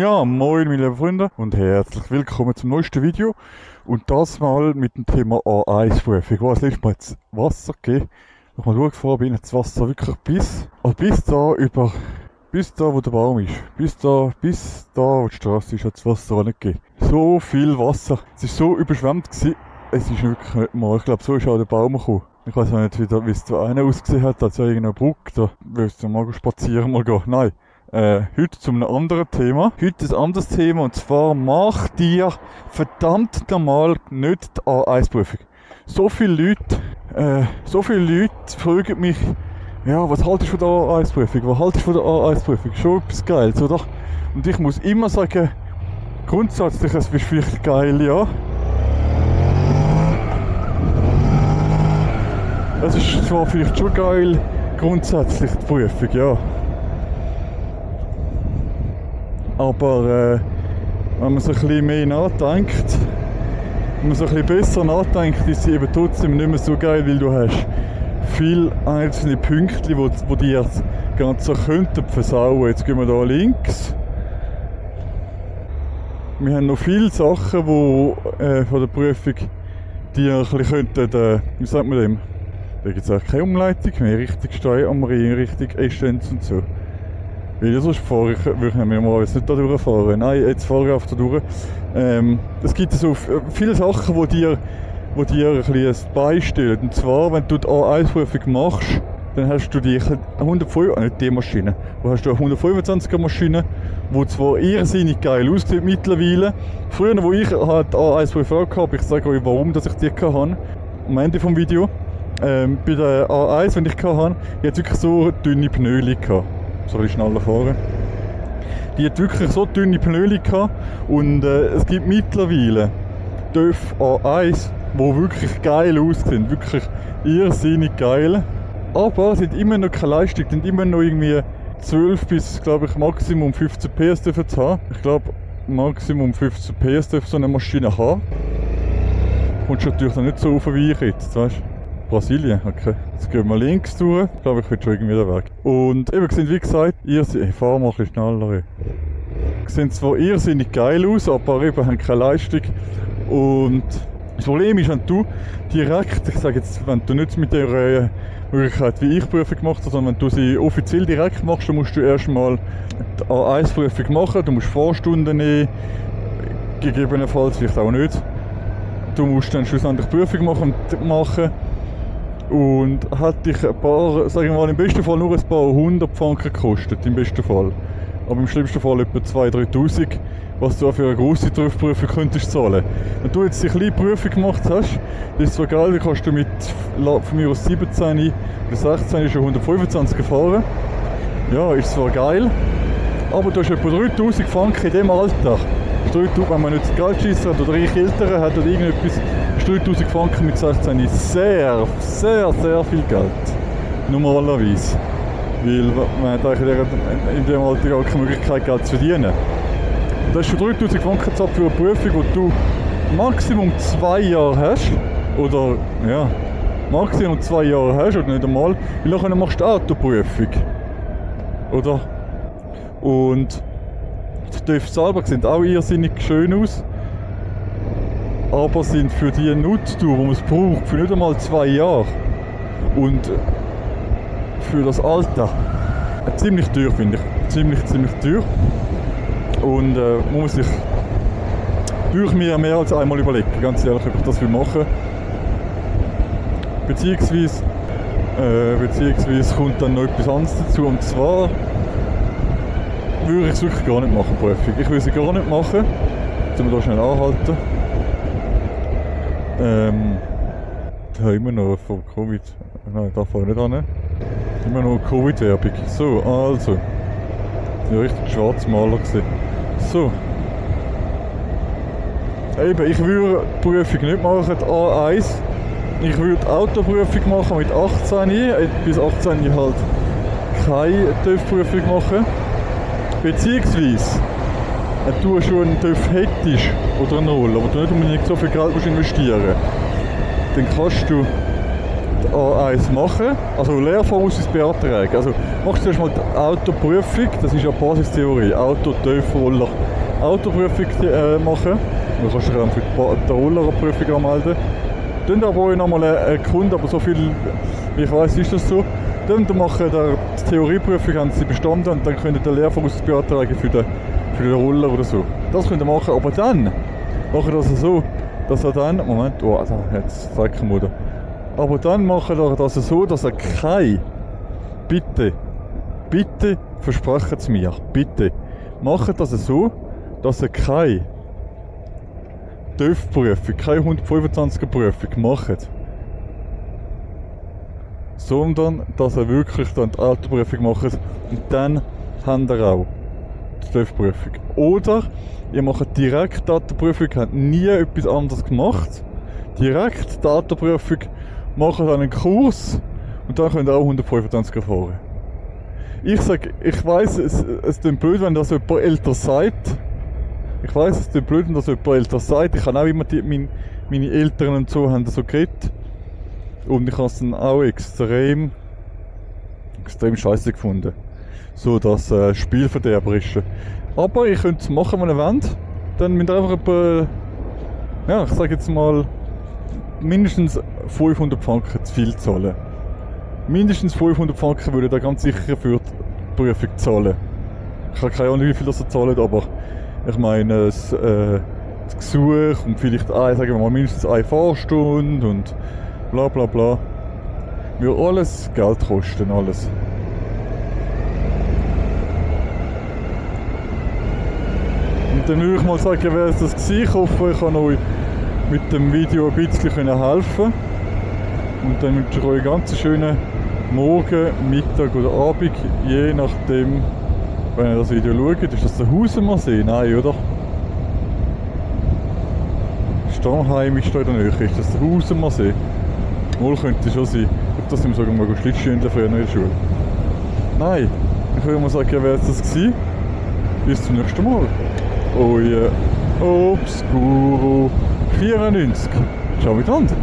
Ja, moin meine lieben Freunde und herzlich willkommen zum neuesten Video. Und das mal mit dem Thema A1-Prüfung. Was letztes Mal ins Wasser gegeben. Als ich mal durchgefahren bin, hat das Wasser wirklich bis da wo der Baum ist. Bis da wo die Straße ist, hat das Wasser auch nicht gegeben. So viel Wasser. Es war so überschwemmt gewesen. Es ist wirklich nicht mal. Ich glaube, so ist auch der Baum gekommen. Ich weiß auch nicht, wie es da einer ausgesehen hat, als ja irgendeine Brücke. Da willst du mal spazieren mal gehen. Nein. Heute zu einem anderen Thema. Heute ein anderes Thema, und zwar mach dir verdammt normal nicht die A1-Prüfung. So viele Leute fragen mich, ja, was haltest du von der A1-Prüfung? Was haltest du von der A1-Prüfung? Schon etwas Geiles, oder? Und ich muss immer sagen, grundsätzlich, es ist vielleicht geil, ja. Es ist zwar vielleicht schon geil, grundsätzlich die Prüfung, ja. Aber wenn man so ein bisschen mehr nachdenkt, wenn man so ein bisschen besser nachdenkt, ist sie eben trotzdem nicht mehr so geil, weil du hast viele einzelne Punkte, die dir das Ganze könnten versauen. Jetzt gehen wir hier links. Wir haben noch viele Sachen, die von der Prüfung die ein bisschen könnten, wie sagt man dem? Da gibt es auch keine Umleitung mehr, richtig Steuer am Ring, richtig Essenz und so. Weil sonst würde ich normalerweise nicht da durchfahren. Nein, jetzt fahre ich einfach da durch. Es gibt so viele Sachen, die dir ein bisschen beistellen. Und zwar, wenn du die A1-Prüfung machst, dann hast du die 125er Maschine, die zwar irrsinnig geil aussieht mittlerweile. Früher, wo ich halt A1-Prüfung hatte, ich sage euch, warum dass ich die hatte, am Ende des Videos. Bei der A1, wenn ich hatte, ich hatte wirklich so dünne Pnöli gehabt. So ein bisschen schneller fahren. Die hat wirklich so dünne Pnöli gehabt, und es gibt mittlerweile TÜV A1, die wirklich geil aussehen, wirklich irrsinnig geil. Aber sie haben immer noch keine Leistung, die haben immer noch irgendwie 12 bis, glaube ich, Maximum 15 PS dürfen zu haben. Ich glaube, Maximum 15 PS dürfen so eine Maschine haben. Kommt natürlich noch nicht so auf wie ich jetzt, weißt du? Brasilien, okay. Jetzt gehen wir links durch. Ich glaube, ich will schon irgendwie wieder weg. Und eben, sind wie gesagt, ich fahre mal ein bisschen schneller. Sehen zwar irrsinnig geil aus, aber eben haben keine Leistung. Und das Problem ist, wenn du direkt, ich sage jetzt, wenn du nicht mit der Möglichkeit wie ich Prüfung gemacht habe, sondern wenn du sie offiziell direkt machst, dann musst du erstmal die A1-Prüfung machen. Du musst Vorstunden nehmen, gegebenenfalls vielleicht auch nicht. Du musst dann schlussendlich die Prüfung machen. Und hat dich ein paar, sagen wir mal, im besten Fall nur ein paar 100 Franken gekostet, im besten Fall. Aber im schlimmsten Fall etwa 2'000, 3'000, was du auch für eine grosse TÜV-Prüfung könntest zahlen. Wenn du jetzt die kleine Prüfung gemacht hast, das ist zwar geil, dann kannst du mit von mir aus 17 oder 16 schon 125 fahren. Ja, ist zwar geil, aber du hast etwa 3'000 Franken in diesem Alter. Wenn man nicht das Geld schiessen hat oder reiche Eltern hat oder irgendetwas, ist 3'000 Franken mit 16 sehr, sehr, sehr viel Geld. Normalerweise. Weil man hat eigentlich in diesem Alter gar keine Möglichkeit, Geld zu verdienen. Das ist schon 3'000 Franken gezahlt für eine Prüfung, die du Maximum 2 Jahre hast. Oder, ja, Maximum 2 Jahre hast oder nicht einmal. Weil nachher machst du Autoprüfung. Oder? Und die TÜV selber sehen auch irrsinnig schön aus, aber sind für die Nutztour, die man es braucht, für nicht einmal 2 Jahre und für das Alter ziemlich teuer, finde ich. Ziemlich teuer. Und muss man sich durch mir mehr als einmal überlegen, ganz ehrlich, ob ich das will machen. Beziehungsweise kommt dann noch etwas anderes dazu, und zwar würde ich es wirklich gar nicht machen, Prüfung. Ich will sie gar nicht machen. Jetzt müssen wir hier schnell anhalten. Da haben wir noch von Covid. Nein, da fahren wir nicht an. Immer noch Covid-Werbung. So, also. Ja, richtig Schwarzmaler gesehen. So. Eben, ich würde die Prüfung nicht machen, die A1. Ich würde die Autoprüfung machen mit 18. Bis 18 halt keine TÜV-Prüfung machen. Beziehungsweise, wenn du schon einen TÜV hättest oder eine Rolle, aber du nicht unbedingt so viel Geld investieren musst, dann kannst du die A1 machen, also Lehrvorausweis beantragen. Also machst du erstmal die Autoprüfung, das ist ja Basistheorie, Auto, TÜV, Roller. Autoprüfung machen, du kannst dich dann für die Rollerprüfung anmelden. Dann aber auch nochmal einen Kunden, aber so viel, wie ich weiss, ist das so. Dann machen die Theorieprüfung, haben sie bestanden und dann können die Lehrvorausweis beantragen für den Roller oder so. Das könnt ihr machen, aber dann machen das so, dass er dann, Moment, oh, da hat es Fleckenmutter. Aber dann machen wir das so, dass er bitte versprechen Sie mir, bitte, macht das so, dass er keine TÜV-Prüfung, keine 125er-Prüfung macht, sondern dass er wirklich dann die Autoprüfung macht und dann haben wir auch die TÜV-Prüfung. Oder ihr macht direkt die Autoprüfung, habt nie etwas anderes gemacht, direkt die Autoprüfung, macht dann einen Kurs und dann könnt ihr auch 125er fahren. Ich weiss, es klingt blöd, wenn das jemand älter sagt. Ich weiss, es klingt blöd, wenn das jemand älter sagt. Ich habe auch immer meine Eltern und so haben das so geredet. Und ich habe es dann auch extrem scheiße gefunden. So das Spielverderber ist. Aber ich könnte es machen, wenn ihr wollt. Dann müsst ihr einfach etwa, ja, ich sage jetzt mal, mindestens 500 Franken zu viel zahlen. Mindestens 500 Franken würde ihr ganz sicher für die Prüfung zahlen. Ich habe keine Ahnung, wie viel das zahlt, aber ich meine, das Gesuch und vielleicht sagen wir mal mindestens eine Fahrstunde und bla bla bla. Würde alles Geld kosten, alles. Und dann würde ich mal sagen, wer es das war. Ich hoffe, ich kann euch mit dem Video ein bisschen helfen. Und dann wünsche ich euch einen ganz schönen Morgen, Mittag oder Abend, je nachdem, wenn ihr das Video schaut. Ist das der Hausemersee? Nein, oder? Stammheim ist da in der Nähe. Ist das der Hausemersee? Wohl könnte schon sein. Ich glaube, das sind wir sogar mal Schlittschuhe früher in der Schule. Nein, ich würde mal sagen, wer es das war. Bis zum nächsten Mal. Euer Obscuro 94. Ciao miteinander.